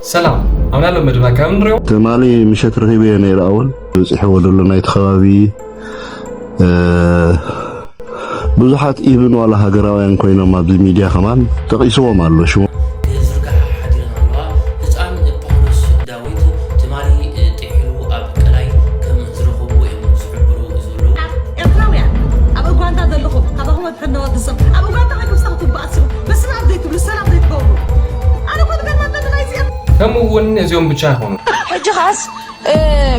ሰላም፣ ኣብ ናይ ሎም መደብና ከም ንሪኦ። ትማሊ ምሸት ረኺበዮ ነይረ ኣወል፣ በጺሕዎ ዘሎ ናይቲ ከባቢ፣ እ፣ ብዙሓት ኢብን ዋላ ሃገራውያን ኮይኖም ኣብዚ ሚድያ ከማን ጠቒስዎም ኣሎ ሽሙ። ክዝርጋሓ ሓዲረን ኣለዋ። ህፃን ጳውሎስ ዳዊት ትማሊ ጥሒሉ ኣብ ቀላይ ከም ዝረኸብዎ እዮም ዝሕብሩ ዘለዉ። ኤርትራውያን ኣብ ኡጋንዳ ዘለኹም ካባኹም ወድሕና ወዲ ሰብ ኣብ ኡጋንዳ ከይዱ ምሳኹም ትበኣሱ በስመ ኣብ ዘይትብሉ ሰላም ዘይትገብሩ ኣነ እኮ ዝገርመኒ ናይዚ ከምኡ እውን እዚኦም ብቻ ኣይኾኑ። ሕጂ ኻስ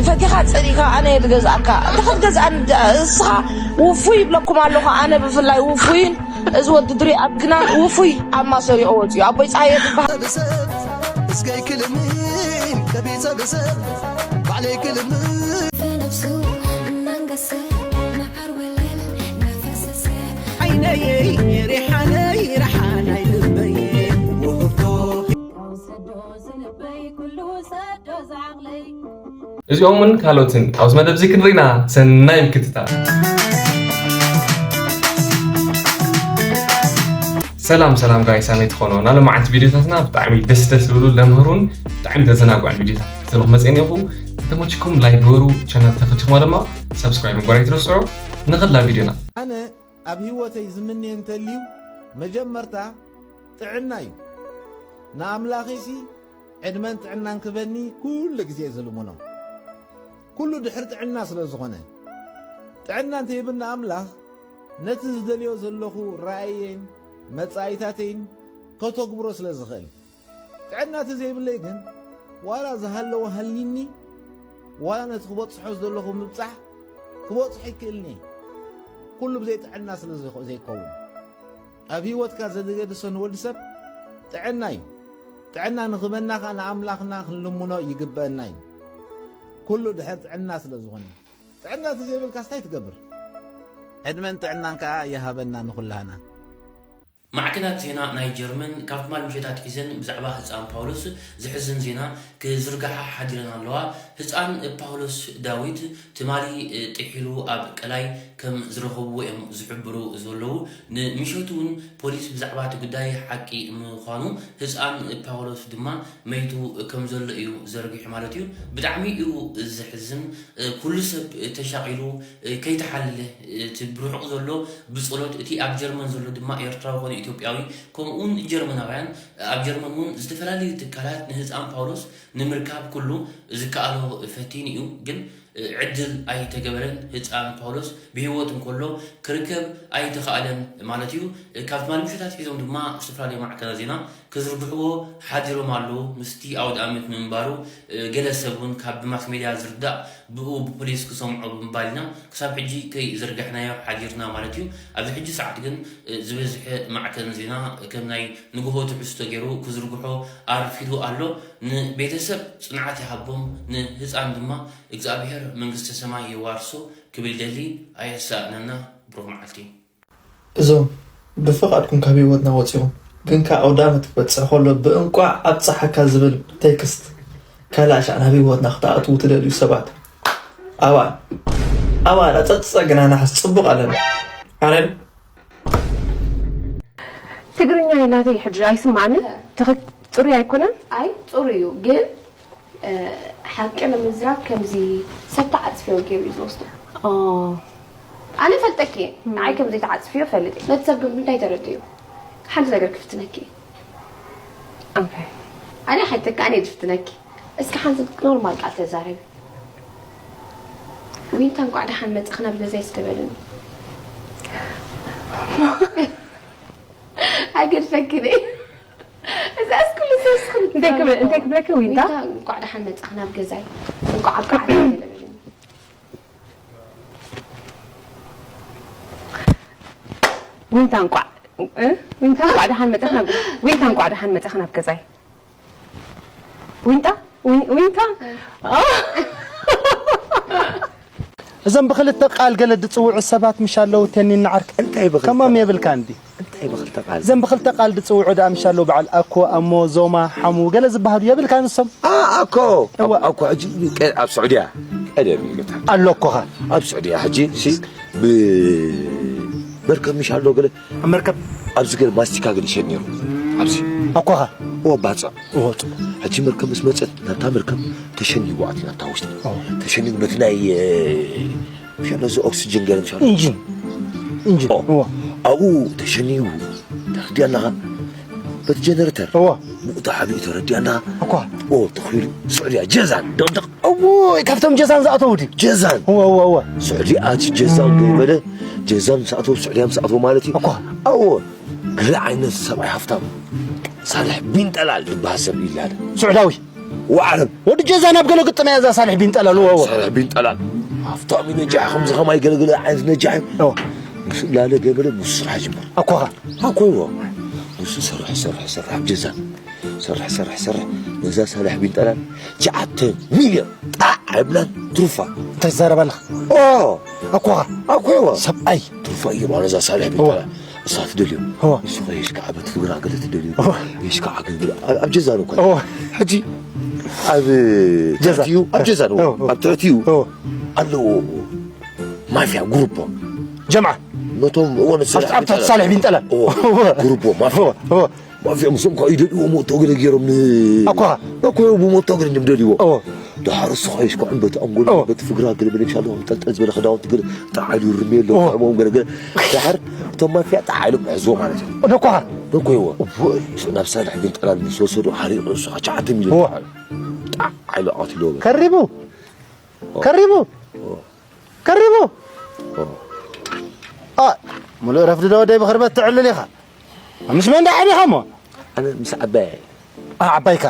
ፈቲኻ ጸሊእካ ኣነ እየ ዝገዝኣካ። እንተ ክትገዝኣኒ ድ-፣ እስኻ ውፉይ ይብለኩም ኣለኹ። ኣነ ብፍላይ ውፉይን እዚ ወዲ ድሪ ኣድግናን ውፉይ ኣብ ማሰሪኦ ወጺኡ። ኣቦይ ጸሃየ ዝበሃል። ሰብ ሰብ እስከይ ክልምን ከቢጸ ብሰብ ባዕለይ ክልምን። ዓይነይ ሪሓነይ ርሓናይ ልበይ ውህብቶ። እዚኦም እውን ካልኦትን ኣብዚ መደብ እዚ ክንርኢና ሰናይ ምክትታል። ሰላም ሰላም ጋይስ፣ ኣመይ ትኾኑ? ናሎም መዓልቲ ቪዲዮታትና ብጣዕሚ ደስ ደስ ዝብሉ ለምህሩን ብጣዕሚ ተዘናግዑን ቪዲዮታት ክትልኹ መፅእን ኢኹ። እንተመችኩም ላይክ ግበሩ፣ ቻናል ተፈቲኹማ ድማ ሰብስክራይብ ምግባር ኣይትረስዑ። ንኽላ ቪዲዮና። ኣነ ኣብ ህይወተይ ዝምንየ እንተልዩ መጀመርታ ጥዕና እዩ። ንኣምላኺሲ ዕድመን ጥዕናን ክበኒ ኩሉ ግዜ ዝልምኖ። ኩሉ ድሕሪ ጥዕና ስለ ዝኾነ። ጥዕና እንተይብና ኣምላኽ ነቲ ዝደልዮ ዘለኹ ራእየይን መጻኢታተይን ከተግብሮ ስለ ዝኽእል። ጥዕና እንተዘይብለይ ግን ዋላ ዝሃለወ ሃልይኒ ዋላ ነቲ ክበጽሖ ዝደለኹ ምብጻሕ ክበጽሖ ይክእልኒ። ኩሉ ብዘይ ጥዕና ስለ ዝኸ-፣ ዘይከውን። ኣብ ህይወትካ ዘገድሶ ንወዲ ሰብ ጥዕና እዩ። ጥዕና ንኽበና ኸኣ ንኣምላኽና ክንልምኖ ይግበአና እዩ። ኩሉ ድሕር ጥዕና ስለ ዝኾነ። ጥዕና እንተዘይብልካስ እንታይ ትገብር? ዕድመን ጥዕናን ከኣ ይሃበና ንኹላህና። ማዕከናት ዜና ናይ ጀርመን ካብ ትማሊ ምሸት ኣትሒዘን ብዛዕባ ህጻን ፓውሎስ ዘሕዝን ዜና ክዝርግሓ ሓዲረን ኣለዋ። ህጻን ፓውሎስ ዳዊት ትማሊ ጥሒሉ ኣብ ቀላይ ከም ዝረኸብዎ እዮም ዝሕብሩ ዘለዉ። ንምሸቱ እውን ፖሊስ ብዛዕባ እቲ ጉዳይ ሓቂ ምዃኑ፣ ህጻን ፓውሎስ ድማ መይቱ ከም ዘሎ እዩ ዘርጊሑ ማለት እዩ። ብጣዕሚ እዩ ዘሕዝን። ኩሉ ሰብ ተሻቒሉ ከይተሓለለ፣ እቲ ብርሑቕ ዘሎ ብጸሎት፣ እቲ ኣብ ጀርመን ዘሎ ድማ ኤርትራዊ ኮነ ኢትዮጵያዊ፣ ከምኡውን ጀርመናውያን ኣብ ጀርመን እውን ዝተፈላለዩ ትካላት ንህጻን ፓውሎስ ንምርካብ ኩሉ ዝከኣሎ ፈቲኑ እዩ፣ ግን ዕድል ኣይተገበረን። ህጻን ፓውሎስ ብህይወት እንከሎ ክርከብ ኣይተኻእለን ማለት እዩ። ካብ ትማሊ ምሸት ኣትሒዞም ድማ ዝተፈላለዩ ማዕከናት ዜና ክዝርግሕዎ ሓዲሮም ኣለዉ። ምስቲ ኣውደ ኣመት ምንባሩ፣ እ፣ ገለ ሰብ እውን ካብ ብማስ ሜድያ ዝርዳእ ብኡ ብፖሊስ ክሰምዖ ብምባል ኢና ክሳብ ሕጂ ከይዘርጋሕናዮ ሓዲርና ማለት እዩ። ኣብዚ ሕጂ ሰዓት ግን፣ እ፣ ዝበዝሐ ማዕከን ዜና ከም ናይ ንግሆ ትሕዝቶ ገይሩ ክዝርግሖ ኣርፊዱ ኣሎ። ንቤተሰብ ጽንዓት ይሃቦም፣ ንህጻን ድማ እግዚኣብሔር መንግስተ ሰማይ የዋርሶ ክብል ይደሊ። ኣየሳእነና። ብሩኽ መዓልቲ። እዞም ብፍቓድኩም ካብ ህይወትና ወጺኹም፣ ግን ከኣ ኣውደ ኣመት ክበጽሕ ከሎ ብእንቋዕ ኣብጽሓካ ዝብል ቴክስት ካልእ ኣሻዕ ናብ ህይወትና ክትኣትዉ ትደልዩ ሰባት፣ ኣባል፣ ኣባል፣ ኣጸጸ ግና ናሕስ ጽቡቕ ኣለና። ዓረብ። ትግርኛ ናተይ ሕጂ ኣይስማዕንን? ትኽክ-፣ ጽሩይ ኣይኮነን? ኣይ፣ ጽሩይ እዩ፣ ግን እ፣ ሓቂ ንምዝራብ ከምዚ ሰብ ተዓጽፍዮ ገይሩ እዩ ዝወስዶ። ኦ። ኣነ ፈልጠኪ እየ። እም። ንዓይ ከም ዘይተዓጽፍዮ ፈልጥ እየ። ነቲ ሰብ ግን እንታይ ተረድእዮ? ሓንቲ ነገር ክፍትነኪ እየ። ኦኬ። ኣነ ሓተካ፣ ኣነ እየ ዝፍትነኪ። እስኪ ሓንቲ ኖርማል ቃል ተዛረቢ። ዊንታ፣ እንቋዕ ደሓን መጻኺ ናብ ገዛይ እስከ በልኒ። ኣይገድፈክን እየ። እዛስ ኩሉ ሰብ ስኽም እንታይ ክብል-፣ እንታይ ክብለኪ ዊንታ? ዊንታ፣ እንቋዕ ደሓን መጻኺ ናብ ገዛይ። እንቋዕ ኣብቅዓና ተለብልኒ። ዊንታ እንቋዕ፣ እ? ዊንታ እንቋዕ ደሓን መጻኺ ናብ፣ ዊንታ እንቋዕ ደሓን መጻኺ ናብ ገዛይ። ዊንታ? ዊን-፣ ዊንታ? እ። ኦ። እዞም ብኽልተ ቃል ገለ ዝጽውዑ ሰባት ምሽ ኣለዉ፣ ተኒን ዓርኪ። እንታይ ብኽልተ ከማም ቃል? የብልካ እንዲ። እንታይ ብኽልተ ቃል? እዞም ብኽልተ ቃል ዝጽውዑ ደኣ ምሽ ኣለዉ፣ በዓል ኣኮ፣ ኣሞ፣ ዞማ፣ ሓሙ፣ ገለ ዝበሃሉ የብልካ ንሶም? ኣ-፣ ኣኮ። እዋ። ኣኮ ሕጂ ቀ-፣ ኣብ ስዑድያ ቀደም እዩ መታ። ኣሎ ኣኮኻ። ኣብ ስዑድያ ሕጂ ሲ ብ-፣ መርከብ ምሽ ኣሎ ገለ። ኣብ መርከብ። ኣብዚ ገለ ማስቲካ ገለ ይሸጥ ነይሩ። ኣብዚ። ኣኮኻ። እዎ ባጽዕ። እዎ፣ ጽቡቕ። ሕጂ መርከብ ምስ መጸት፣ ናብታ መርከብ ተሸኒጉ ኣትዩ፣ ናብታ ውሽጢ። እዎ። ተሸኒጉ በቲ ናይ፣ እ፣ ምሻ ነዚ ኦክሲጅን ገለ ምሻ ኢንጂን። ኢንጂን። እዎ። እዎ። ኣብኡ ተሸኒጉ፣ ተረዲኣና ኸ? በቲ ጀነሬተር። እዎ። ብኡ ተሓቢኡ ተረዲኣና። እኳ። እዎ፣ ተኺሉ፣ ስዑድያ፣ ጀዛን፣ ደቕደቕ። እዎ፣ ካብቶም ጀዛን ዝኣተዉ ድዩ? ጀዛን። እዎ፣ እዎ፣ እዎ። ስዑድያ ኣቲ ጀዛን ገይበለ፣ ጀዛን ምስ ኣተዉ፣ ስዑድያ ምስ ኣተዉ ማለት እዩ። እኳ። እዎ። ገለ ዓይነት ሰብኣይ ሃፍታም፣ ሳልሕ ቢን ጠላል ዝበሃል ሰብ ይላለ። ስዑዳዊ። ወዓረብ። ወዲ ጀዛ ናብ ገለ ግጥም እያ እዛ ሳልሕ ቢን ጠላል፣ እወ፣ እወ። ሳልሕ ቢን ጠላል። ሃፍታም እዩ ነጃሕ፣ ከምዚ ከማይ ገለገለ ዓይነት ነጃሕ እዩ። እወ። ምስ ላለ ገበለ ምስ ስራሕ ጅምር። ኣኳኻ። ኣኮ እወ። ምስ ሰርሕ፣ ሰርሕ፣ ሰርሕ፣ ኣብ ጀዛ። ሰርሕ፣ ሰርሕ፣ ሰርሕ። ነዛ ሳልሕ ቢን ጠላል ትሽዓተ ሚልዮን ጣዕ ኣይብላን ትሩፋ። እንታይ ትዛረብ ኣለኻ? ኦ። ኣኳኻ። ኣኮ እወ። ሰብኣይ። ትሩፋ እዩ ማለት እዛ ሳልሕ ቢን እወ። ጠላል። እሳ ትደልዮ። እወ። ንሱ ኸ የሽካዕ በቲ ፍግራ ገለ ትደልዮ። እወ። የሽካዕ ገለ ኣብ፣ ኣብ ጀዛ ነው እኮ። እወ። ሕጂ ኣብ ጀዛ። ትረትዩ፣ ኣብ ጀዛ ነው። እወ፣ እወ። ኣብ ትረትዩ እወ። ኣለዎ። ማፍያ ጉሩፖ። ጀምዓ። ነቶም እወ ነሰ ኣብ፣ ኣብ ትሕቲ ሳልሕ ቢን ጠላል። እወ። እወ። ጉሩፖ ማፍያ። እወ፣ እወ። ማፍያ ምስኦም እኳ ይደልዎ ሞቶ ገለ ገይሮም ን-፣ ኣኳ። እኮ ብሞቶ ገለ እዮም ደልዎ። እወ። ደሓር እሱ ኸ የሽካዕን በቲ ኣንጎሎ እወ። በቲ ፍግራ ገለ ገለ ይሻሎ ጠልጠል ዝበለ ክዳውንቲ ገለ ጣዓሉ ርሜሎ እወ። ጥዕሞም ገለ ገለ። ደሓር እቶም ማፍያ ጣዓሉ ክሕዝዎ ማለት እዩ። ነኳ። ነኮ ይዎ። እወ። ናብ ሳልሕ ቢን ጠላል ምስ ወሰዱ ሓሪቑ ንሱ ኸዓ ትሽዓተ ሚልዮን እወ። ጣዕ ኢሉ ቀቲልዎ። ከሪቡ። እወ። ከሪቡ። እወ። ከሪቡ። እወ። ኣ፣ ሙሉእ ረፍዲ ዶ ወደይ ብኽርበት ትዕልል ኢኻ? ምስ መን ደኣ ዓቢኻ እሞ? ኣነ ምስ ዓባይ። ኣ፣ ዓባይካ?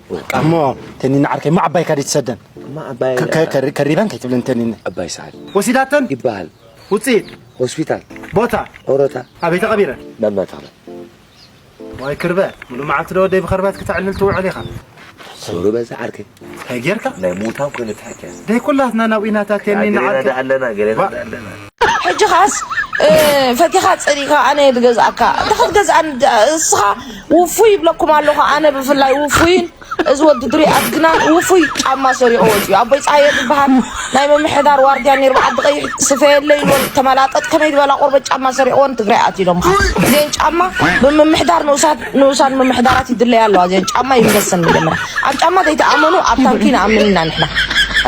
እወ። እሞ፣ ተኒና ዓርከይ፣ እሞ ዓባይካ ድዩ ትሰደን? እሞ ዓባይ ከ-፣ ከ-፣ ከሪ-፣ ከሪበን ከይትብልን ተኒኒ። ዓባይ ሰዓት። ወሲዳተን? ይበሃል። ውጽኢት? ሆስፒታል። ቦታ? ኦሮታ። ኣበይ ተቐቢረን? ናብ ናታኸለ። ዋይ ክርበ፣ ሙሉ መዓልቲ ዶ ወደይ ብኸርበት ክተዕልል ትውዕል ኢኻ? ዞር በል ዓርከይ። እንታይ ጌርካ? ናይ ሙታን ኮይነ ትሓኪ። ደይ ኩላትና ናብ ኢናታት የኒ ገለና ንዓርከ። ደኣ ኣለና፣ ገለና ዋ- ደኣ ኣለና። ሕጂ ኻስ፣ እ፣ ፈቲኻ ጸሊእካ ኣነ እየ ዝገዝኣካ። እንተ ኸትገዝኣኒ ድ-፣ እስኻ ውፉይ ይብለኩም ኣለኹ፣ ኣነ ብፍላይ ውፉይን እዚ ወዲ ድሩይ ኣድግናን ውፉይ ጫማ ሰሪቑ ወጺኡ። ኣቦይ ጸሃየ ዝበሃል ናይ ምምሕዳር ዋርድያ ነይሩ፣ ብዓዲ ቀይሕ ስፈ የለ ኢልዎ ተመላጠጥ፣ ከመይ ዝበላ ቆርበት ጫማ ሰሪቕዎ ንትግራይ ኣትዩ ኢሎምኻ። እዚአን ጫማ ብምምሕዳር ንኡሳት፣ ንኡሳን ምምሕዳራት ይድለያ ኣለዋ። እዚአን ጫማ ይምለሰን መጀመርያ። ኣብ ጫማ ዘይተኣመኑ ኣብ ታንኪ ንኣምን ኢና ንሕና።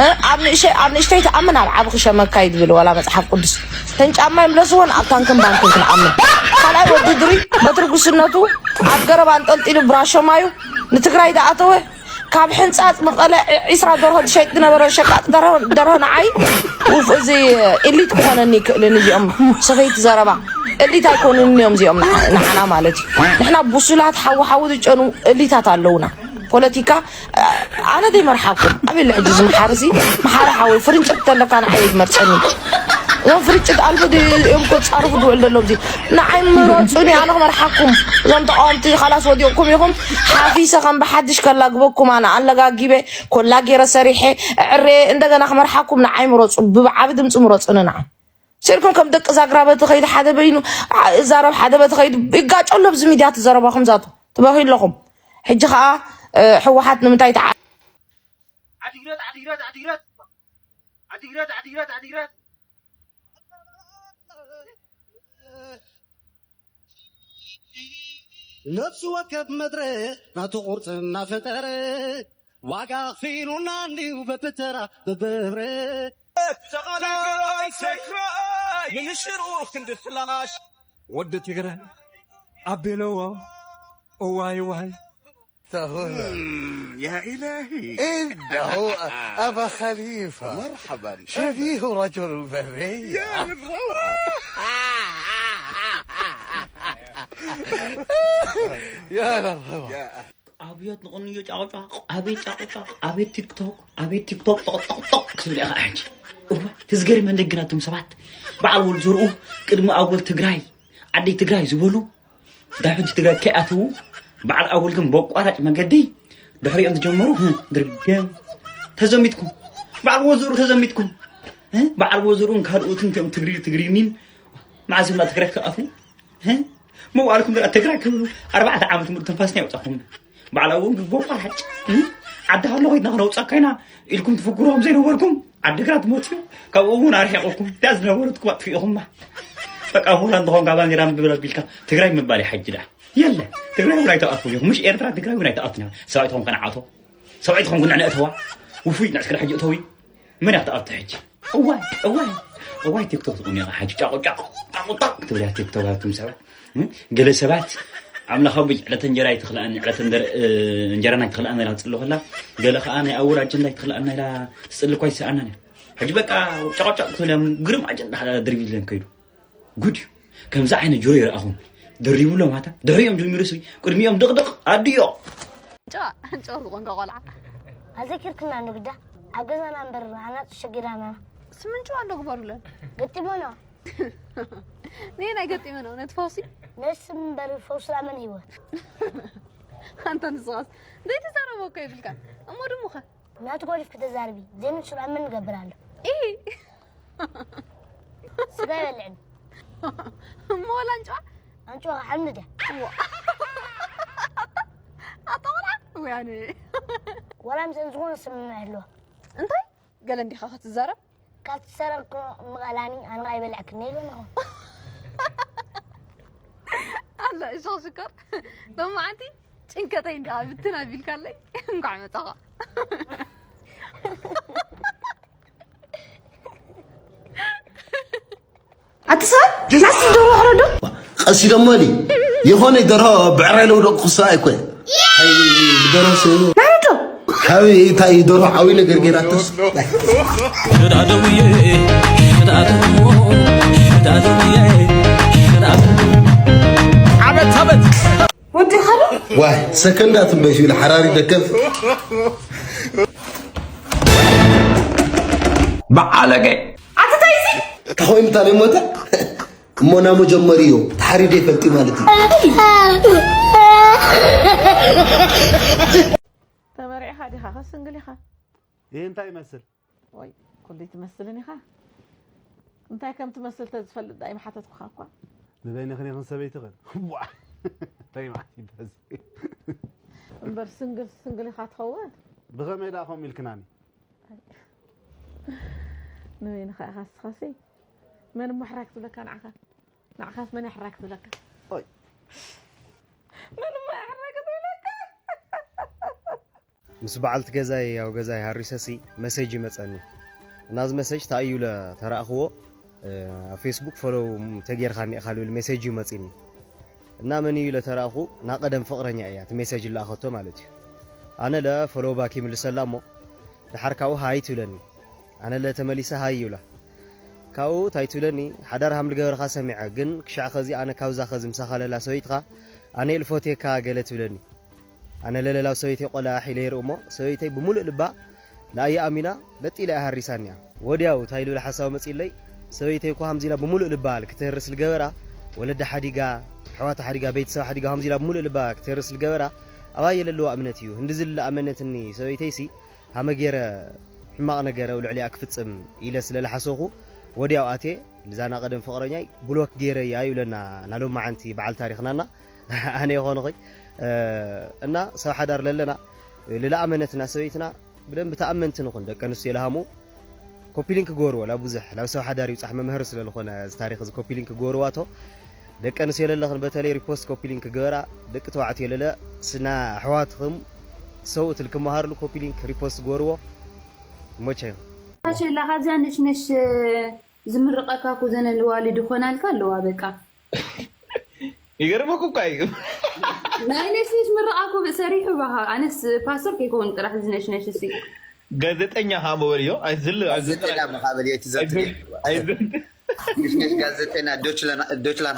እ፣ ኣብ ንእሸ-፣ ኣብ ንእሽተይ ተኣምን ኣብ ዓቢ ክሸመካ እዩ ዝብል ዋላ መጽሓፍ ቅዱስ። እተን ጫማ ይምለስዎን ኣብ ታንክን ባንክን ክንኣምን። ካልኣይ ወዲ ድሪ በትሪ ጉስነቱ ኣብ ገረብ ኣንጠልጢሉ ብራሾ ማዩ ንትግራይ ዝኣተወ ካብ ሕንጻጽ መቐለ ዒ-፣ ዒስራ ደርሆ ዝሸይጥ ዝነበረ ሸቃጥ ደርሆ፣ ደርሆ ንዓይ ውፍ-፣ እዚ ኤሊት ክኾነኒ ይክእልን እዚኦም ስኽይቲ ዘረባ ኤሊት ኣይኮኑን እዮም እዚኦም ንዓ-፣ ንዓና ማለት እዩ። ንሕና ብሱላት ሓዊ ሓዊ ዝጨኑ ኤሊታት ኣለውና። ፖለቲካ፣ ኣ-፣ ኣነ ዘይመርሓኩም። ኣበይ ኣሎ ሕጂ እዚ መሓርሲ? መሓሪ ሓወይ፣ ፍርንጭት ተለካ ንዓይ ኣይትመርጸኒ። እዞም ፍርጭት ኣልቦ ድዮም እኮ ጻርፉ ድውዕል ዘሎ ኣብዚ። ንዓይ ምረጹኒ፣ ኣነ ክመርሓኩም። እዞም ተቃወምቲ ካላስ ወዲቕኩም ኢኹም። ሓፊሰ ከም ብሓድሽ ከላግበኩም ኣነ ኣለጋጊበ፣ ኮላ ገይረ ሰሪሐ፣ ዕሬ፣ እንደገና ክመርሓኩም ንዓይ ምረጹ። ብዓቢ ድምጺ ምረጹኒ ንዓይ። ሲልኩም ከም ደቂ ዛግራ በቲ ኸይዲ ሓደ በይኑ፣ ዓ-፣ እዛረብ ሓደ በቲ ኸይዲ ይጋጮ ኣሎ። ኣብዚ ሚድያ ትዘረባኹም ዛቱ ትበኺ ኣለኹም። ሕጂ ኸዓ፣ እ፣ ህወሓት ንምንታይ ተዓ-፣ ዓዲግራት፣ ዓዲግራት፣ ዓዲግራት። ዓዲግራት፣ ዓዲግራት፣ ዓዲግራት። ነፍሲ ወከፍ መድረ ናቱ ቁርፂ እናፈጠረ ዋጋ ኺኑና እንዲሁ በብተራ በብህብረ ትግራይ ትግራይ ምንሽሩ ክንዲ ፍላሽ ወዲ ትግራይ ኣቤለዎ እዋይ እዋይ تهون. يا إلهي. إنه أبا خليفة. مرحبا. شبيه رجل البرية. يا مرحبا. يا مرحبا. يا أهلا. ኣብየት ንቕንዮ ጫቕጫቕ፣ ኣብየት ጫቕጫቕ፣ ኣብየት ቲክቶክ፣ ኣብየት ቲክቶክ፣ ጦቕ፣ ጦቕ፣ ጦቕ ክትብል ኢኻ ሕጂ። እዋ፣ እቲ ዝገርመኒ ግን ኣቱም ሰባት፣ በዓል ወልዘርኡ ቅድሚ ኣወል ትግራይ፣ ዓደይ ትግራይ ዝበሉ፣ ዳሕንቲ ትግራይ ከይኣተዉ በዓል ኣወል ግን በቋራጭ መገዲ ድሕሪኦም ዝጀመሩ፣ ህም፣ ድርገም ተዘሚትኩም። በዓል ወዘሩ ተዘሚትኩም። እ? በዓል ወዘሩን ካልኦትን ከም ትግሪ-፣ ትግሪኒን መዓዝ እዮም ናብ ትግራይ ክኣትዉ? እ? መዋእልኩም ዝኣ ትግራይ ክብሉ ኣርባዕተ ዓመት ሙሉእ ትንፋስና የውጻኹም። በዓል ኣወል ግን በቋራጭ፣ እ? ዓዲ ከሎ ኮይና ክነውጻካ ኢና ኢልኩም ትፍክሩ ከም ዘይነበርኩም ዓዲግራት ሞትዮ ካብኡ እውን ኣርሒቑኩም። እታ ዝነበረትኩም ኣጥፊእኹማ። በቃ ሆላንድ ኾንካ ባንዴራ ምብላል ቢልካ ትግራይ ምባል እዩ ሓጂ ደኣ። የለ። ትግራይ እውን ኣይተኣትውን ኢኹም። ምሽ ኤርትራ ትግራይ እውን ኣይተኣትውን ኢኹም። ሰብኣይ ትኾን ከነዓቶ፣ ሰብኣይ ትኾን ንዕነ እተዋ። ውፉይ ንዕስክሪ ሕጂ እተዊ። መን እያ ክትኣቱ ሕጂ? እዋይ፣ እዋይ፣ እዋይ ቲክቶክ ትቑም ኢኻ ሕጂ። ጫቑ፣ ጫቑ፣ ጫቑ፣ ጫቑ ክትብል እያ ቲክቶክ ኣቱም ሰባት። እም? ገለ ሰባት ኣምላኽ ኣቦይ ዕለተ እንጀራ ኣይትኽልኣኒ፣ ዕለተ እንጀራ፣ እ፣ እንጀራና ኣይትኽልኣኒ ኢላ ትጽሊ ከላ፣ ገለ ከኣ ናይ ኣውር ኣጀንዳ ኣይትኽልኣና ኢላ ትጽሊ እኳ ኣይትስኣናን እያ። ሕጂ በቃ ጫቑ፣ ጫቑ ክትብል እያ። ግርም ኣጀንዳ ድርቢለን ከይዱ። ጉድ እዩ። ከምዚ ዓይነት ጆሮ ይረኣኹም። ደሪቡሎም ኣታ። ድሕሪኦም ጀሚሩ ስቢ። ቅድሚኦም ድቕድቕ ኣድዮ። ጨዋ ጨዋ ዝኾንካ ቆልዓ። ኣዘኪርክና ንግዳ ኣብ ገዛና እምበር ኣናፁ ሸጊራና ስምንጭዋ እንዶ ግበሩለን። ገጢሞና ንየናይ ገጢመ ነው ነቲ ፈውሲ። ነስ እምበር ፈውስላ መን ህይወት ኣንተ ንስኻስ ዘይተዛረቦ እኮ ይብልካ። እሞ ድሙኸ ናቱ ጎዲፍ ክተዛርቢ ዘይምስሉ ኣብ መን ንገብር ኣሎ ኢሂ ስጋ ይበልዕን እሞ ወላ ኣንጭዋ ኣንጭዋ ሓምድ ድያ ኣጠቕላ ወይ ኣነ ወላ ምስአን ዝኾነ ስምምዕ ኣለዋ እንታይ ገለ እንዲኻ ክትዛረብ ካብ ትሰረቅ ምቐላኒ ኣነ ኣይበልዕክን ኢለ ኣለኹ ኣላ እሾ ሽኮር ሎማዓንቲ ጭንቀተይ እንዳ ብትን ኣቢልካለይ እንኳዕ መጻኻ ኣቲ ሰብ ናስ ደሮ ሕረዶ ቀሲዶሞ ሊ የኾነ ደርሆ ብዕራይ ለውደቕ ክሳ ኣይኮ ደርሆ ናረዶ ሓዊ እንታይ ደርሆ ዓዊ ነገር ገይራተስ ሽዳደውዬ ሽዳደው ሽዳደውዬ ሽዳደው ወዲ ኻዶ ዋይ ሰከንዳት እምበይ ሲሉ ሓራሪ ደከፍ በዓለገ ኣቲ ታይዚ ተኾይኑ ታዲያ ሞተ እሞ ናሞ ጀመርዮ ተሓሪደ ይፈልጥ ማለት እዩ ተመሪዕኻ ዲኻ ከስንግል ኢኻ ይህ እንታይ ይመስል ወይ ኩሉ ትመስልን ኢኻ እንታይ ከም ትመስል ተዝፈልጥ ዳይ ምሓተትኩኻ እኳ ንበይንኽን ይኽን ሰበይትኽን ዋ እንታይ ማለት ይዳዝ እምበር ስንግል ስንግል ኢኻ ትኸውን ብኸመይ ደኣ ከምኡ ኢልክናኒ ንበይንኻ ኢኻ ስኻሲ መን እሞ ሕራይ ክትብለካ ንዓኻ ንዓኻስ መን ሕራይ ክትብለካ ኦይ መን እሞ ሕራይ ክትብለካ ምስ በዓልቲ ገዛይ ኣብ ገዛይ ሃሪሰሲ መሴጅ ይመፀኒ እና እዚ መሴጅ ታእዩ ኢለ ተረእኽዎ ኣብ ፌስቡክ ፎሎው ተጌርካ እኒእኻ ልብል ሜሴጅ እዩ መፂኒ እና መን እዩ ኢለ ተረእኹ ናቀደም ፍቕረኛ እያ እቲ ሜሴጅ ለኣኸቶ ማለት እዩ ኣነ ለ ፎሎው ባክ ይምልሰላ እሞ ድሓር ካብኡ ሃይ ትብለኒ ኣነ ለ ተመሊሰ ሃይ ይብላ ካብኡ ታይ ትብለኒ ሓዳር ሃም ልገበርኻ ሰሚዐ ግን ክሻዕ ኸዚ ኣነ ካብዛ ኸዚ ምሳኻ ለላ ሰበይትኻ ኣነ ልፎትየካ ገለ ትብለኒ ኣነ ለለላው ሰበይተይ ቆላሕ ኢለ ይርኢ እሞ ሰበይተይ ብምሉእ ልባ ንኣየ ኣሚና በጥ ኢላ እያ ሃሪሳኒ እያ። ወዲያው ታይ ልብል ሓሳብ መፂለይ ሰበይተይ እኳ ሃምዚ ኢላ ብምሉእ ልባ ክትህርስ ልገበራ ወለዳ ሓዲጋ ኣሕዋታ ሓዲጋ ቤተሰብ ሓዲጋ ሃምዚ ኢላ ብምሉእ ልባ ክትህርስ ልገበራ ኣባየ ለለዋ እምነት እዩ። ህንድዚ ልለኣመነትኒ ሰበይተይሲ ሃመ ገይረ ሕማቕ ነገር ኣብ ልዕሊኣ ክፍፅም ኢለ ስለ ልሓሰኹ ወዲያው ኣትየ ልዛና ቀደም ፍቕረኛይ ብሎክ ገይረያ ይብለና ናሎማዓንቲ በዓል ታሪኽናና ኣነ ይኾንኹይ እና ሰብ ሓዳር ለለና ልለኣመነትና ሰበይትና ብደንብ ተኣመንቲ ንኹን ደቂ ኣንስትዮ ለሃሙ ኮፒሊንክ ክገብርዎ ላ ብዙሕ ናብ ሰብ ሓዳር ይብፃሕ መምህር ስለ ዝኾነ እዚ ታሪክ እዚ ኮፒሊንክ ክገብርዋ ቶ ደቂ ኣንስትዮ ለለኽን በተለይ ሪፖስት ኮፒሊንክ ክገበራ ደቂ ተባዕትዮ ለለ ስና ኣሕዋትኽም ሰብኡት ልክመሃርሉ ኮፒሊንክ ሪፖስት ክገብርዎ ይሞቸዮም ሸላ ካብዚኣ ነሽነሽ ዝምርቐካ እኮ ዘነ ልዋልድ ይኾናልካ ኣለዋ በቃ ይገርመኩ እኳ እዩ ናይ ነሽነሽ ምርቓ እኮ ሰሪሑ ባኻ ኣነስ ፓስተር ከይከውን ጥራሕ ዝነሽነሽ እሲ ጋዜጠኛ ካ መበልዮ ኣይዝል ጋዜጠኛ መኻበል እቲ ዘት ነሽነሽ ጋዜጠኛ ዶችላን ዶችላን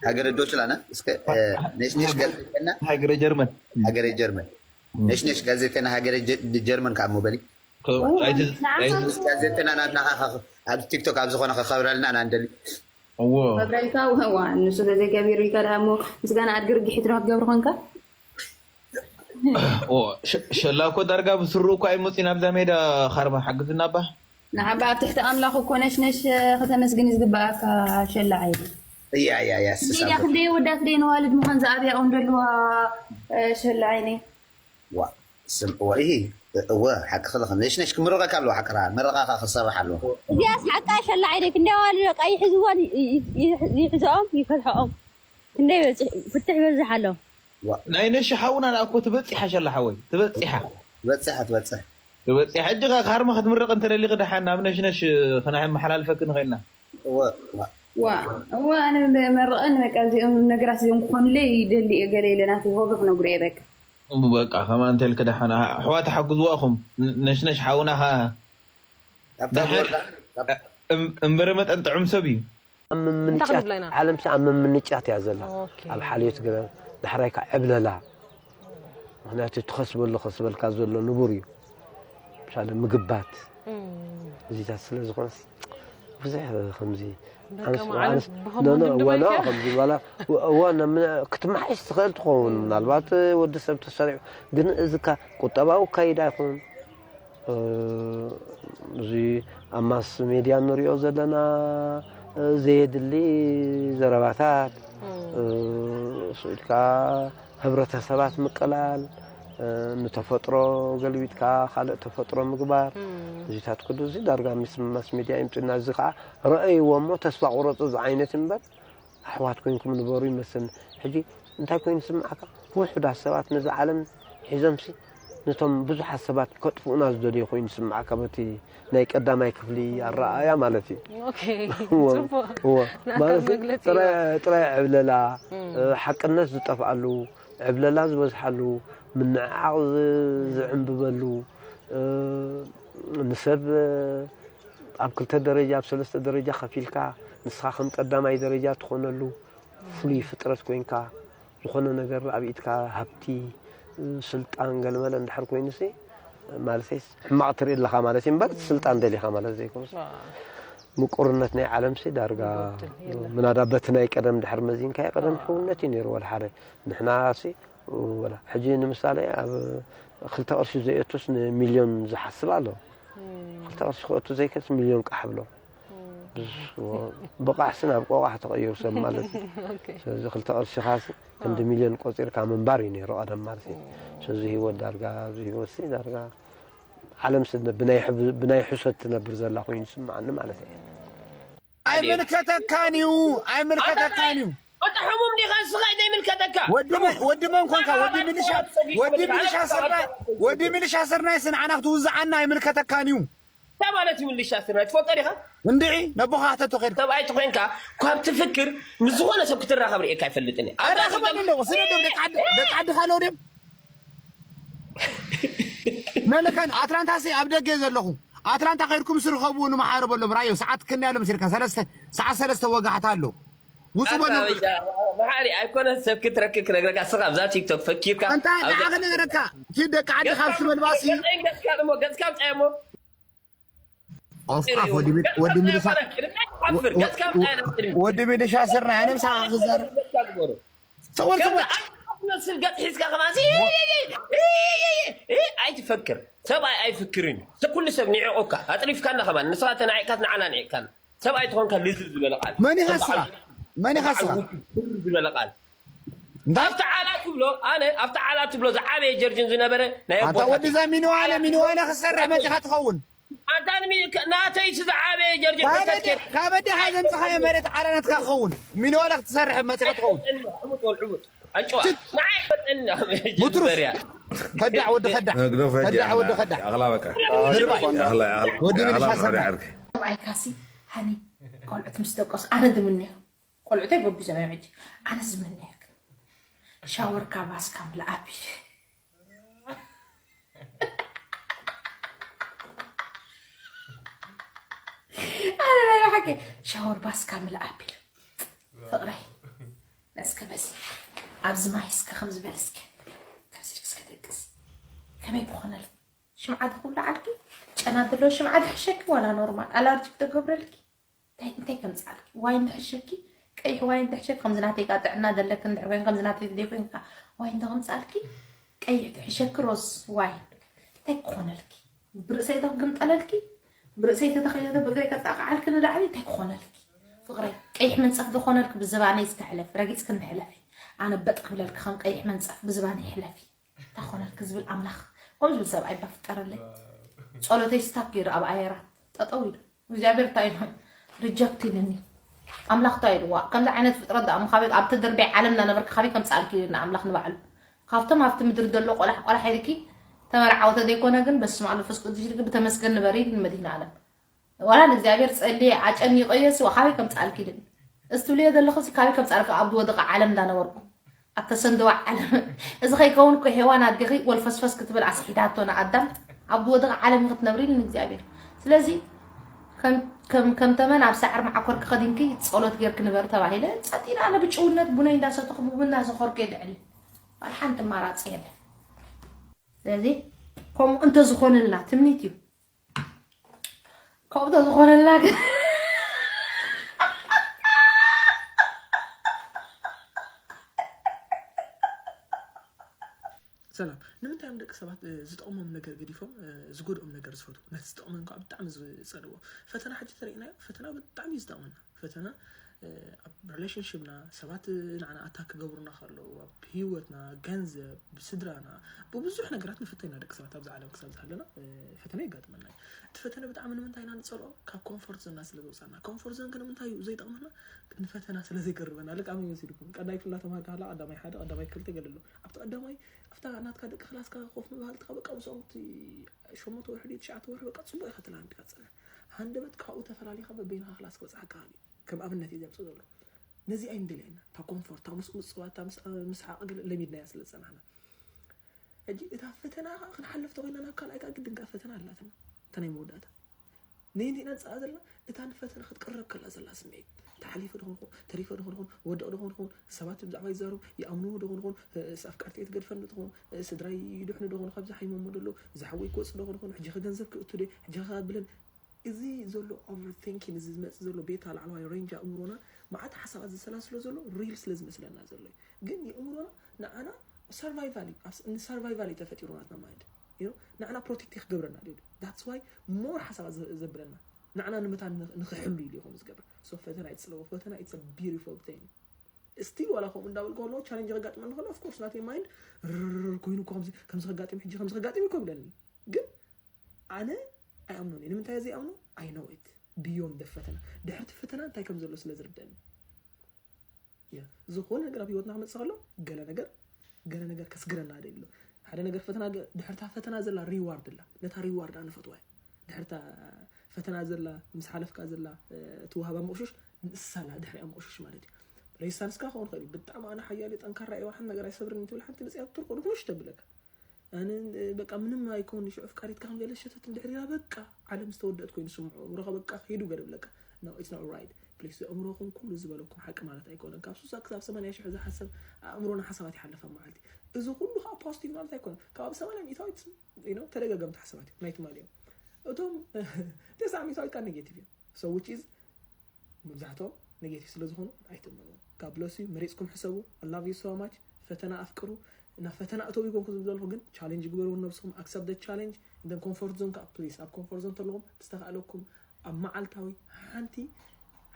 ሀገረ ዶችላን እስከ ነሽነሽ ጋዜጠኛ ሀገረ ጀርመን ሀገረ ጀርመን ነሽነሽ ጋዜጠና ሃገረ ጀርመን ከኣ ሞበሊ ጋዜጠና ናትና ኣብ ቲክቶክ ኣብ ዝኾነ ከኸብረልና ኢና እንደሊ ከብረልካ ዋ ንሱ ለዘይ ገቢሩ ይከዳ እሞ ምስጋና ኣድግርጊሒት ዶ ክትገብር ኮንካ ሸላ እኮ ዳርጋ ብስሩ እኮ ኣይመፅእ ናብዛ ሜዳ ካርማ ሓግዝና ባ ንዓባ ኣብ ትሕቲ ኣምላኽ እኮ ነሽነሽ ከተመስግን ዝግበኣካ ሸላ ዓይኒ እያ እያ እያ ስሳ ዲያ ክንደይ ወዳት ደይ ነዋልድ ምዃን ዝኣብያኦም ደልዋ ሸላ ዓይኒ ዋ ስምዕዎ ኢሂ እወ ሓቅኺ ኢኺ ነሽነሽ ክምርቐካ ኣለዎ ሓቅራ መረቓኻ ክሰርሕ ኣለዎ እዚኣስ ሓቃ ሸላ ዓይኒ ክንደይ ነዋልድ በቃ ይሕዝወን ይሕዝኦም ይፈልሐኦም ክንደይ በፂሑ ፍትሕ ይበዝሕ ኣሎ። ናይ ነሽ ሓውና እኮ ትበፂሓ ሸላ ሓወይ ትበፂሓ ትበፅሕ ትበፅሕ ትበፂሓ ሕጂ ኸ ካርማ ክትምረቕ እንተደሊኺ ደሓን ናብ ነሽነሽ ክነመሓላልፈኪ ንኽእልና እወ እወ ዋ እዋ ኣነ መርቐን በቃ እዚኦም ነገራት እዚኦም ክኾኑለይ ይደሊ እየ ገለ ኢለ ናተይ ሆቢ ክነግሮ እየ በቃ በቃ ከማ እንተልክ ደሓን ኣሕዋት ሓግዝዋኹም ነሽነሽ ሓውና ኸ ካብታ ዝወርዳ ካብ- እምበረ መጠን ጥዑም ሰብ እዩ ኣብ ምምንጫት ክንብላ ኢና? ዓለም ኣብ ምምንጫት እያ ዘላ ኦኬ። ኣብ ሓልዮት ገለ ዳሕራይ ከዓ ዕብለላ ምክንያቱ ትኸስበሉ ከስበልካ ዘሎ ንቡር እዩ ምሳሌ ምግባት እዚታት ስለ ዝኾነስ ብዙሕ ከምዚ በቃ ኣንስ- መዓልም ኣንስ- ብኸም ኖ፣ ኖ፣ ወንድም እዋ፣ ኖ፣ ድበልካ? ከምዚ በላ እዋ፣ እዋ፣ ነም- ክትመሓሽ ትኽእል ትኸውን ምናልባት ወዲ ሰብ ተሰሪዑ ግን እዚ ካ ቁጠባዊ ኣካይዳ ይኹን እ፣ እዚ ኣብ ማስ ሜድያ ንሪኦ ዘለና እ፣ ዘየድሊ ዘረባታት እ፣ ስኢልካ ህብረተሰባት ምቅላል እ፣ ንተፈጥሮ ገልቢጥካ ካልእ ተፈጥሮ ምግባር እዚታት ኩሉ እዚ ዳርጋ ምስ ማስ ሜድያ ይምፅና እዚ ከዓ ረአይዎ እሞ ተስፋ ቁረፁ ዝዓይነት እምበር ኣሕዋት ኮይንኩም ንበሩ ይመስልኒ ሕጂ እንታይ ኮይኑ ስምዓካ ውሑዳት ሰባት ነዚ ዓለም ሒዞምሲ ነቶም ብዙሓት ሰባት ከጥፍኡና ዝደልዩ ኮይኑ ስምዓካ በቲ ናይ ቀዳማይ ክፍሊ ኣረኣእያ ማለት እዩ ኦኬ እወ፣ ጽቡቅ እወ። ናትካ ማለት መግለጺ ጥራይ ጥራይ ዕብለላ እ፣ ሓቅነት ዝጠፍኣሉ ዕብለላ ዝበዝሓሉ ምንዕዓቕ ዝ- ዝዕንብበሉ እ፣ ንሰብ እ፣ ኣብ ክልተ ደረጃ ኣብ ሰለስተ ደረጃ ከፊልካ ንስኻ ከም ቀዳማይ ደረጃ ትኾነሉ ፍሉይ ፍጥረት ኮይንካ ዝኾነ ነገር ኣብ ኢድካ ሃብቲ ስልጣን ገለመለ እንድሕር ኮይኑሲ ማለተይስ ሕማቕ ትርኢ ኣለኻ ማለት እዩ እምበር ስልጣን ደሊኻ ማለት ዘይኮነስ ምቁርነት ናይ ዓለምሲ ዳርጋ ምናዳ በቲ ናይ ቀደም ድሕር መዚንካዮ ቀደም ሕውነት እዩ ነይሩ ወላ ሓደ ንሕና ሲ ወላ ሕጂ ንምሳሌ ኣብ ክልተ ቅርሺ ዘየቱስ ንሚልዮን ዝሓስብ ኣሎ ክልተ ቅርሺ ክእቱ ዘይክእልስ ሚልዮን ቃሕ ብሎ ብቃሕሲ ናብ ቆቃሕ ተቐይሩ ሰብ ማለት እዩ ስለዚ ክልተ ቅርሺ ካሲ ክንዲ ሚልዮን ቆፂርካ ምንባር እዩ ነይሩ ቀደም ማለት እዩ ስለዚ ህይወት ዳርጋ ኣብዚ ህይወት ሲ ዳርጋ ዓለም ሲ ብናይ ሕብ- ብናይ ሕሶት ትነብር ዘላ ኮይኑ ይስምዓኒ ማለት እዩ ኣይምልከተካን እዩ ኣይምልከተካን እዩ ወዲ ሕሙም ዲኻ ንስኻ ዘይምልከተካ ወዲ መ- ወዲ መን ኮንካ ወዲ ሚሊሻ ወዲ ሚሊሻ ስርናይ ወዲ ሚሊሻ ስርናይ ስንዓና ክትውዝዓና ኣይምልከተካን እዩ እንታይ ማለት እዩ ምልሻ ስርናይ ትፈልጦ ዲኻ እንድዒ ነቦኻ ክተቶ ከይድካ ሰብኣይ ተኮይንካ ካብ ትፍክር ምስ ዝኾነ ሰብ ክትራኸብ ርእየካ ኣይፈልጥን እየ ኣራኽበኒ ኣለዎ ስለ ደም ደቂ ዓዲ- ደቂ ዓድኻ ኣለዎ ድም መለካን ኣትላንታ ሲ ኣብ ደገ ዘለኹ ኣትላንታ ከይድኩም ስርኸቡ ንመሓረ በሎም ራዮ ሰዓት ክንደይ ኣሎ መሲልካ ሰለስተ ሰዓት ሰለስተ ወጋሕታ ኣሎ ውፁ በሉ መሓሪ ኣይኮነ ሰብ ክትረክብ ክነግረካ ስኻ ኣብዛ ቲክቶክ ፈኪርካ እንታይ ንዓ ክነግረካ እቲ ደቂ ዓዲ ካብ ስበልባሲ ገፅካ እሞ ገፅካ ምፃየሞ ኦፍኣፍ ወዲ ሚል- ወዲ ሚሊሻ ሓፍር ገፅካ ምፃየ ናብ ቅድሚ ወዲ ሚሊሻ ስርና ኣነ ምሳኻ ክዛረብ ገፅካ ግበሩ ሰወር ሰወር ትመስል ገፅ ሒዝካ ከማን ኣይትፈክር ሰብኣይ ኣይፍክርን እዩ ኩሉ ሰብ ንዕቁካ ኣጥሪፍካና ከማን ንስኻ ተናዒቅካ ንዓና ንዕቅካና ሰብኣይ ትኾንካ ልዝብ ዝበለ ቃል መን ኢኻ ስኻ መን ኢኻ ስኻ ዝበለ ቃል እንታይ ኣብቲ ዓላ ትብሎ ኣነ ኣብቲ ዓላ ትብሎ ዝዓበየ ጀርጅን ዝነበረ ናይ ኣታ ወዲ እዛ ሚኒዋለ ሚኒዋለ ክሰርሕ መፂኻ ትኸውን ኣታ ናተይ ዝዓበየ ጀርጅን ካበዲ- ካበዲ ሓዘምፅኻዮ መሬት ዓላ ናትካ ክኸውን ሚኒዋለ ክትሰርሕ መፂኻ ትኸውን ዕሙጥ ወልዕሙጥ ኣጭዋ ንዓይ ፈጠኒ ቡትሩስ ከዳዕ ወዲ ከዳዕ ግደፎ ሕጂ ከዳዕ ወዲ ከዳዕ ኣኽላ በቃ ድርባይ ኣኽላ ኣኽላ ወዲ ሚሊሻ ኣኽላ ሰብና ዓርኪ ሰብኣይካሲ ሃኒ ቆልዑት ምስ ደቀሱ ኣነ ዝምነዮ ቆልዑተይ ጎቢዞም እዮም ሕጂ ኣነስ ዝምነየክ ሻወርካ ባስካ ምልኣቢል ኣነ ናይ ብሓቂ ሻወር ባስካ ምልኣቢል ፍቕረይ እስከ በዚ ኣብዚ ማይ እስከ ከም ዝበል እስከ ከምዚ እስከ ደቅስ ከመይ ክኾነል ሽምዓ ድኹሉ ዓልኪ ጨና ዘለዎ ሽምዓ ድሕሸኪ ዋላ ኖርማል ኣላርጂክ ተገብረልኪ እንታይ እንታይ ከምፃልኪ ዋይን ድሕሸኪ ቀይሕ ዋይን ድሕሸኪ ከምዚ ናተይ ቃ ጥዕና ዘለኪ እንድሕር ኮይን ከምዚ ናተይ ዘይኮይንካ ዋይን ተምፃልኪ ቀይሕ ድሕሸኪ ሮዝ ዋይን እንታይ ክኾነልኪ ብርእሰይ ተግምጠለልኪ ብርእሰይ ተተኸይለተ ብእግረይ ከጣቕዓልኪ ንላዕሊ እንታይ ክኾነልኪ ፍቕረይ ቀይሕ መንፀፍ ዝኾነልኪ ብዝባነይ ዝተሕለፊ ረጊፅኪ እንድሕለፊ ኣነ በጥ ክብለልኪ ከም ቀይሕ መንፀፍ ብዝባነይ ሕለፊ እንታይ ክኾነልኪ ዝብል ኣምላኽ ከምኡ ዝብል ሰብኣይ ባፍጠረለይ ጸሎተይ ስታፕ ገይሩ ኣብ ኣየራት ጠጠው ኢሉ እግዚኣብሔር እንታይ ኢሉ ሪጀክት ኢሉኒ ኣምላኽ እንታይ ኢልዋ? ከምዚ ዓይነት ፍጥረት ደኣ ካበይ ኣብቲ ድርበይ ዓለም እናነበርካ ካበይ ከምጽኣልኪ ኢልና ኣምላኽ ንባዕሉ። ካብቶም ኣብቲ ምድሪ ዘሎ ቆላሕ ቆላሕ ኢልኪ ተመርዓወተ ዘይኮነ ግን በስመ ኣብ መንፈስ ቅዱስ ኢልኪ ብተመስገን ንበሪ ኢልን መድህን ዓለም። ዋላ ንእግዚኣብሔር ጸልየ ኣጨኒቀዮ ሲ ካበይ ከምጽኣልኪ ኢልን። እዚ ትብልዮ ዘለኹ ሲ ካበይ ከምጽኣልኪ ኣብ ዝወደቐ ዓለም እንዳነበርኩ ኣብ ተሰንደወ ዓለም። እዚ ከይከውን እኮ ሄዋን ኣዴኺ ወልፈስፈስ ክትብል ኣስሒታቶ ንኣዳም ኣብ ዝወደቐ ዓለም ክትነብሪ ኢልን እግዚኣብሔር። ስለዚ ከም ከም ከም ተመን ኣብ ሳዕር መዓኮር ክኸዲንኪ ጸሎት ጌርክ ንበር ተባሂለ ጸጢና ኣነ ብጭውነት ቡነይ እንዳሰተኹ ብቡን እንዳሰኸርኩ የድዕሊ። ዋላ ሓንቲ ኣማራጺ የለ። ስለዚ ከምኡ እንተዝኾነልና ትምኒት እዩ። ከምኡ እንተዝኾነልና ግን ሰላም። ንምንታይ እዮም ደቂ ሰባት እ፣ ዝጠቕሞም ነገር ገዲፎም እ፣ ዝጎድኦም ነገር ዝፈትዉ? ነቲ ዝጠቕመን ከዓ ብጣዕሚ ዝፀልዎ። ፈተና ሕጂ ተሪእናዮ፣ ፈተና ብጣዕሚ እዩ ዝጠቕመና። ፈተና እ፣ ኣብ ሪሌሽንሽፕና ሰባት እ፣ ንዓና ኣታክ ክገብሩና ከለዉ፣ ኣብ ህይወትና፣ ገንዘብ፣ ብስድራና፣ ብብዙሕ ነገራት ንፍተን ኢና ደቂ ሰባት ኣብዚ ዓለም ክሳብ ዝሃለና እ፣ ፈተና የጋጥመና እዩ። እቲ ፈተና ብጣዕሚ ንምንታይ ኢና ንፀልኦ? ካብ ኮምፎርት ዞንና ስለ ዝወፃና። ኮምፎርት ዞን ከ ንምንታይ እዩ ዘይጠቕመና? ንፈተና ስለ ዘይቅርበና። ልክ ኣበይ መሲልኩም? ቀዳይ ክፍሊ እናተምሃርካ ከላ ቀዳማይ ሓደ፣ ቀዳማይ ክልተ ገለ ኣሎ። ኣብቲ ቀዳማይ ኣብታ ናትካ ደቂ ክላስካ ኮፍ ምባልትካ በቃ ምስኦም እቲ ሸሞንተ ወርሒ ድዩ ትሽዓተ ወርሒ በቃ ጽቡቕ ኢኻ ትላንድ ኢኻ ትጸንሕ። ሃንደበት ካብኡ ተፈላሊኻ በበይንኻ ክላስ ክበጽሓካ እዩ። ከም ኣብነት እዩ ዘምጽእ ዘሎ። ነዚ ኣይንደልየና። እታ ኮምፎርት፣ እታ ምስ ምጽዋት፣ እታ ምስ ምስሓቕ ገለ ለሚድናያ ስለ ዝጸናሕና። ሕጂ እታ ፈተና ከዓ ክንሓልፍ ተኾይና ናብ ካልኣይ ከዓ ግድን ከዓ ፈተና ኣላትና። እታ ናይ መወዳእታ። ነየንቲና ንጽኣ ዘለና እታ ንፈተና ክትቅረብ ከላ ዘላ ስምዒት ተሓሊፈ ዶ ኾንኹን ተሪፈ ዶ ኾንኹን ወደቕ ዶ ኾንኹን ሰባት ብዛዕባ ይዛረቡ ይኣምንዎ ዶ ኾንኹን ኣፍቃርተይ ትገድፈኒ ዶ ትኾን ስድራይ ይድሕኑ ዶ ኾኑ ካብዚ ሓይሞሞ ደሎ ዝሓወይ ክወፅ ዶ ኾንኹን ሕጂ ኸ ገንዘብ ክእቱ ዶ ሕጂ ኸ ብለን እዚ ዘሎ ኦቨርቲንኪን እዚ ዝመፅእ ዘሎ ቤታ ላዕለዋይ ሬንጅ ኣእምሮና መዓት ሓሳባት ዝሰላስሎ ዘሎ ሪል ስለ ዝመስለና ዘሎ እዩ ግን የእምሮና ንዓና ሰርቫይቫል እዩ ንሰርቫይቫል እዩ ተፈጢሩ ናትና ማይንድ ንዓና ፕሮቴክት ክገብረና ድዩ that's why more ሓሳባት ዘብለና ንዓና ንምታ ንክሕሉ ኢሉ ይኾኑ ዝገብር so ፈተና ይፅለዎ ፈተና it's a beautiful thing still ዋላ ከምኡ እንዳበልኩ ከለዎ ቻለንጅ ከጋጥመኒ ከሎ of course ናተይ ማይንድ ርርር ኮይኑ እኮ ከምዚ ከምዚ ከጋጥም ሕጂ ከምዚ ከጋጥም እኮ ይብለኒ ግን ኣነ ኣይኣምኖን እየ ንምንታይ ዘይኣምኖ I know it beyond the ፈተና ድሕርቲ ፈተና እንታይ ከም ዘሎ ስለ ዝርደኒ ዝኾነ ነገር ኣብ ህይወትና ክመፅእ ከሎ ገለ ነገር ገለ ነገር ከስግረና ደሎ ሓደ ነገር ፈተና ድሕርታ ፈተና ዘላ ሪዋርድ ኣላ ነታ ሪዋርድ ኣነ ፈትዋ ድሕርታ ፈተና ዘላ ምስ ሓለፍካ ዘላ ትወሃባ መቑሽሽ ንሳላ ድሕሪያ መቑሽሽ ማለት እዩ ሬዚስታንስካ ክኸውን ክእል ብጣዕሚ ኣነ ሓያል ጠንካራ እየ ዋላ ነገር ኣይሰብርን ትብል ሓንቲ መፅያ ትርቆ ንክምሽ ተብለካ ኣነ በቃ ምንም ኣይኮን ሽዑ ፍቃሪትካ ከም ገለ ሸተት እንድሕር ኢላ በቃ ዓለም ዝተወደአት ኮይኑ ስምዖ እምሮኻ በቃ ከይዱ ገለ ብለካ no it's not right please ኣእምሮኹም ኩሉ ዝበለኩም ሓቂ ማለት ኣይኮነን ካብ ሱሳ ክሳብ ሰማንያ ሽሕ ዝሓሰብ ኣእምሮና ሓሳባት ይሓልፍ ኣብ መዓልቲ እዚ ኩሉ ከዓ ፖዚቲቭ ማለት ኣይኮነን ካብ ሰማንያ ሚእታዊት you know ተደጋገምቲ ሓሳባት እዩ ናይ ትማሊ እዮም እቶም ተስዓ ሚእታዊት ከዓ ኔጌቲቭ እዮም so which is መብዛሕትኦም ኔጌቲቭ ስለ ዝኾኑ ኣይትእመኑ God bless you መሪፅኩም ሕሰቡ I love you so much ፈተና ኣፍቅሩ ናብ ፈተና እተው ይኮንኩ ዝብል ዘለኹ ግን ቻሌንጅ ግበርዎ ነብስኹም accept the challenge then comfort zone ከዓ please ኣብ comfort zone ተለኹም ብዝተኻእለኩም ኣብ መዓልታዊ ሓንቲ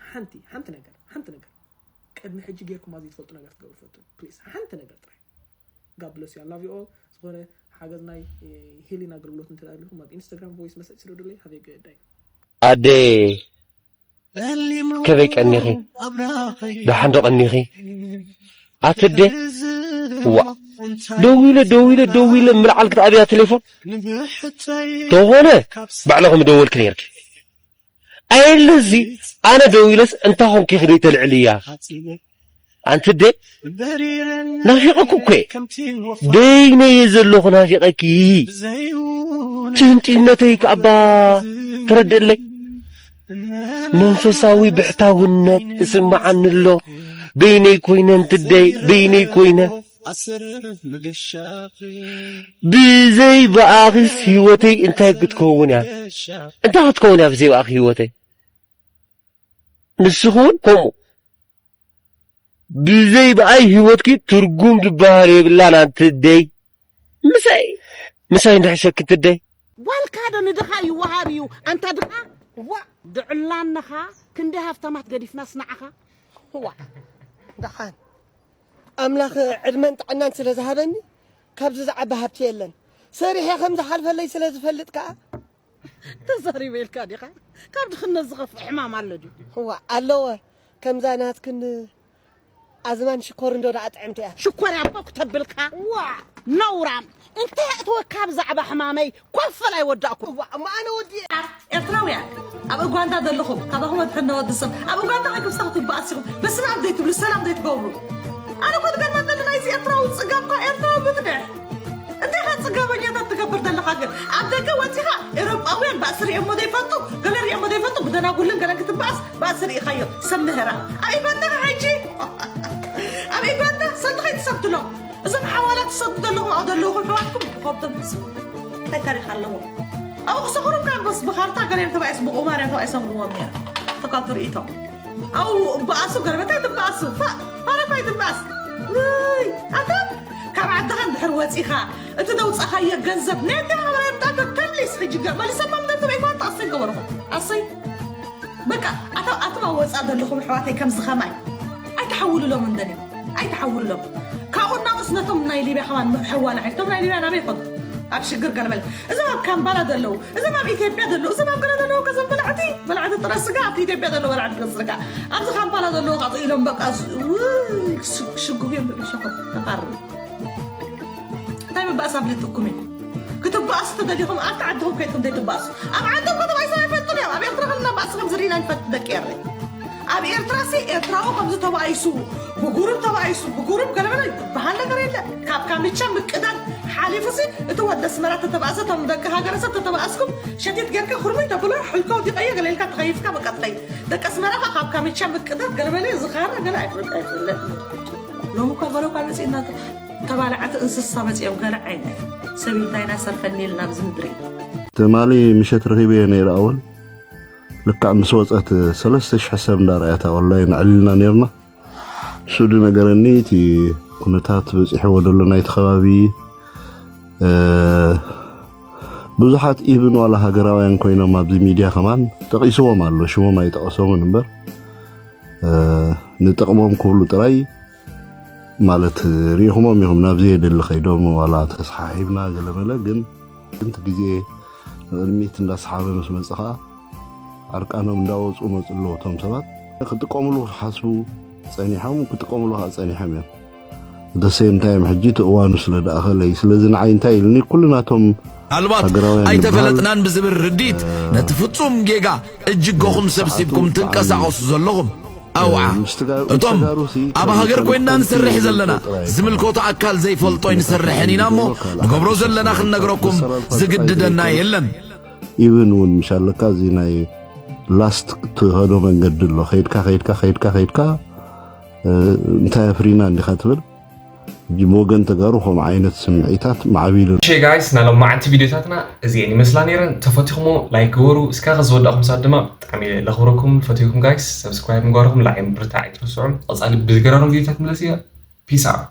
ሓንቲ ሓንቲ ነገር ሓንቲ ነገር ቅድሚ ሕጂ ጌርኩማ ዘይትፈልጡ ነገር ክትገብሩ ፈትኑ please ሓንቲ ነገር ጥራይ God bless you I love you all ዝኾነ ሓገዝ ናይ healing ኣገልግሎት እንተ ኣሊኹም ኣብ ኢንስታግራም voice message ስደዱለይ have a good day ኣደ ከመይ ቀኒኺ ደሓን ዶ ቀኒኺ ኣትደ ዋ ደዊለ ደዊለ ደዊለ ምልዓል ክትኣብያ ቴሌፎን ተኾነ ባዕልኹም ደወልኪ ነርኪ ኣየለ እዚ ኣነ ደዊለስ እንታይ ኾንኪ ክደይ ተልዕልያ ኣንቲ ኣደ ናፊቐኩ እኮ በይነየ ዘለኹ ናፊቐኪ ትህንጢነተይ ከኣባ ተረድእለይ መንፈሳዊ ብሕታውነት እስመዓኒ ኣሎ በይነይ ኮይነ እንትደይ በይነይ ኮይነ ብዘይ ብኣኺስ ህይወተይ እንታይ ክትከውን እያ እንታይ ክትከውን እያ ብዘይ ብኣኺ ህይወተይ ንስኺ እውን ከምኡ ብዘይ ብኣይ ህይወትኪ ትርጉም ዝበሃል የብላን ኣንቲ ኣደይ ምሳይ ምሳይ እንድሕሸኪ ትደይ ጓልካ ዶ ንድኻ ይወሃብ እዩ ኣንታ ድኻ ዋ ድዕላንኻ ክንደይ ሃፍታማት ገዲፍናስ ንዓኻ ዋ ደሓን ኣምላኽ ዕድመን ጥዕናን ስለ ዝሃበኒ ካብዚ ዝዓቢ ሃብቲ የለን ሰሪሐ ከም ዝሓልፈለይ ስለ ዝፈልጥ ከኣ ተዛሪበ ኢልካ ዲኻ ካብ ድኽነት ዝኸፍእ ሕማም ኣሎ ድዩ እዋ ኣለወ ከምዛ ናትክን ኣዝማን ሽኮር እንዶ ደኣ ጥዕምቲ እያ። ሽኮር ያቦ ክተብልካ? ዋ! ነውራም! እንታይ ኣእትወካ ብዛዕባ ሕማመይ? ኮፈል ኣይወዳእኩ። ዋ፣ እሞ ኣነ ወዲ ኤርትራውያን፣ ኣብ ኡጋንዳ ዘለኹም፣ ካባኹም ኣድሕኖ ወዲ ሰብ፣ ኣብ ኡጋንዳ ከይክብሳ ክትበኣስ ኢኹም። በስመ ኣብ ዘይትብሉ፣ ሰላም ዘይትገብሩ። ኣነ እኮ ትገርመኒ ዘሎ ናይዚ ኤርትራዊ ጽጋብ እኳ ኤርትራዊ ብጥድሕ። እንታይ ኢኻ ጽጋበኛታት ትገብር ዘለኻ ግን? ኣብ ደገ ወጺኻ ኤውሮጳውያን ባእሲ ርእየሞ ዘይፈልጡ፣ ገለ ርእየሞ ዘይፈልጡ፣ ብደናጉልን ገለን ክትበኣስ ባእሲ ርኢኻዮ። ሰብ ምህራ። ኣብ ኡጋንዳ ሕጂ፣ ኣብ ኡጋንዳ ሰልዲ ከይትሰድሎም። እዞም ሓዋላ ትሰዱ ዘለኹም፣ ኣብ ዘለኹም ኣሕዋትኩም ብኸብዶም ትስሙ። እንታይ ታሪኽ ኣለዎም? ኣብኡ ክሰኽሩ እኳ እምበስ ብኻርታ ገለ እዮም ተባኢሶም፣ ብቁማር እዮም ተባኢሶም ኢልዎም ነይሩ። ተካቱ ርእይቶም። ኣብኡ እበኣሱ፣ ገለመታይ ትበኣሱ። ፋ-፣ ፋራ እኳ ይትበኣስ። ውይ፣ ኣታ ካብ ዓድኻ እንድሕር ወጺኻ፣ እቲ ዘውጻኻዮ ገንዘብ፣ ነቲ ኣባየጣ ከከሊስ ሕጂ ገ-፣ መሊሰማ ምንድን ተበይኳ፣ ኣሰይ ገበርኹም። ኣሰይ። በቃ፣ ኣታ-፣ ኣቶም ኣብ ወጻእ ዘለኹም ኣሕዋተይ ከምዚ ኸማይ ኣይትሓውልሎም እንደን እዮም። ኣይትሓውልሎም። ካብኡ እናመስ ነቶም ናይ ሊብያ ኸማን ሕዋላ ሒዝቶም ናይ ሊብያ ናበይ ይኸዱ? ኣብ ሽግር ገለመለ። እዞም ኣብ ካምፓላ ዘለዉ፣ እዞም ኣብ ኢትዮጵያ ዘለዉ፣ እዞም ኣብ ገለ ዘለዉ ከ እዞም በላዕቲ፣ በላዕቲ ጥረ ስጋ፣ ኣብቲ ኢትዮጵያ ዘለዉ በላዕቲ ጥረ ስጋ። ኣብዚ ካምፓላ ዘለዉ ኻጽኡ ኢሎም በቃ ዝ-፣ ውይ፣ ክስ-፣ ክሽግጉ እዮም ብዕሾኾም። ተቓርቡ። እንታይ ምባእስ ኣብሊጥኩም እዩ? ክትባእሱ ተደሊኹም ኣብቲ ዓድኹም ከይድኩም ዘይትባእሱ። ኣብ ዓድኹም ከተባኢሶም ኣይፈልጡን እዮም። ኣብ ኤርትራ ከለና ባእሲ ከም ዝርኢና ንፈልጥ ደቂ ኤረይ። ኣብ ኤርትራ ሲ ኤርትራዊ ከምዚ ተባኢሱ፣ ብጉሩብ ተባኢሱ፣ ብጉሩብ ገለመለ ዝበሃል ነገር የለ። ካብ ካምቻ ምቅዳድ ሓሊፉ ሲ እቲ ወዲ ኣስመራ ተተባእሰ፣ እቶም ደቂ ሃገረ ሰብ ተተባእስኩም፣ ሸቲት ጌርካ ኩርሙይ ተብሎ፣ ሕልኮ ኣውዲቐዮ ገለ ኢልካ ተኸይፍካ በቃ ትኸይድ። ደቂ ኣስመራ ከ ካብ ካምቻ ምቅዳድ ገለመለ ዝኻረ ገለ ኣይፍለጥ፣ ኣይፍለጥ። ሎሚ እኳ ገለ እኳ መጺእና ተባላዕቲ እንስሳ መጺኦም ገለ ዓይነት ሰብ ኢልናይና ሰርፈኒ ኢልና ኣብዚ ምድሪ። ትማሊ ምሸት ረኺበዮ ነይረ ኣወል። ልክዕ ምስ ወጸት ሰለስተ ሽሕ ሰብ እንዳረኣያታ ኦንላይን ኣዕሊልና ነይርና። እሱ ዝነገረኒ እቲ ኩነታት በጺሕዎ ዘሎ ናይቲ ከባቢ፣ እ፣ ብዙሓት ኢቭን ዋላ ሃገራውያን ኮይኖም ኣብዚ ሚድያ ከማን ጠቒስዎም ኣሎ፣ ሽሞም ኣይጠቐሶምን እምበር፣ እ፣ ንጥቕሞም ክብሉ ጥራይ ማለት ርኢኹሞም ኢኹም ናብ ዘየድሊ ከይዶም ዋላ ተሰሓሒብና ገለመለ፣ ግን፣ ግን እቲ ግዜ ንቕድሚት እንዳሰሓበ ምስ መጸ ኸኣ ዓርቃኖም እንዳወጹ መጹ ኣለዉ እቶም ሰባት። ክጥቀምሉ ክሓስቡ ጸኒሖም፣ ክጥቀምሉ ከኣ ጸኒሖም እዮም። The same time ሕጂ እቲ እዋኑ ስለ ደኣኸለ እዩ። ስለዚ ንዓይ እንታይ ኢልኒ፣ ኩሉ ናቶም ምናልባት ሃገራውያን ዝበሃል፣ ኣይተፈለጥናን ብዝብል ርድኢት፣ እ፣ ነቲ ፍጹም ጌጋ እጅገኹም እ፣ ሰብሲብኩም ሰዓቱ ትንቀሳቐሱ ዘለኹም። ኣውዓ። እ፣ ምስ ተጋ-፣ ምስ እቶም ተጋሩ ሲ ኣብ ከም ሃገር ሰልፍ ኮይንና ንሰርሕ ኮንትሪቢዩት ዘለና፣ ዝገብሩ ጥራይ ዝምልከቶ ኣይኮኑን። ኣካል ዘይፈልጦ ኣይንሰርሕን ኢና እሞ፣ ዝገብሮ ካልእ ንገብሮ ሓድሽ ዘለና ሰብ ክነግረኩም መሰረት ዝግድደና ኣይኮኑን። የለን። ኢቭን እውን ምሽ ኣለካ፣ እዚ ናይ ላስት ትኸዶ መንገዲ ኣሎ። ከይድካ፣ ከይድካ፣ ከይድካ፣ ከይድካ፣ እ፣ እንታይ ኣፍሪና እንዲኻ ትብል። ሕጂ ብወገን ተጋሩ ከምኡ ዓይነት ስምዒታት ማዕቢሉ ኣሎ። እሺ ጋይስ፣ ናይ ሎማዓንቲ ቪድዮታትና እዚኤን ይመስላ ነይረን። ተፈቲኹሞ ላይክ ግበሩ። እስካዕ ዝወዳእኩም ሰዓት ድማ ብጣዕሚ ለኽብረኩም፣ ፈትየኩም ጋይስ። ሰብስክራይብ ምግባርኩም ላዕሊ ምብርታዕ ኣይትረስዑ። ቀጻሊ ብዝገራርም ቪድዮታት ምለስ እያ። ፒስ ኣውት።